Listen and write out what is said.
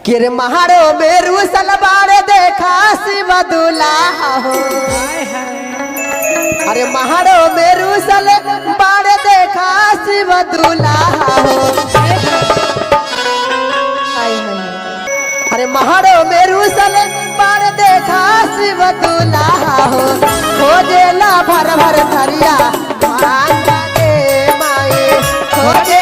किर महारो मेरू सलवार देखा शिव दुल्हा हो। अरे महारो मेरू सलवार देखा शिव दुल्हा हो। अरे महारो मेरू सलवार देखा शिव दुल्हा हो। खोजेला भर भर थरिया भांग दे माए, खोजेला।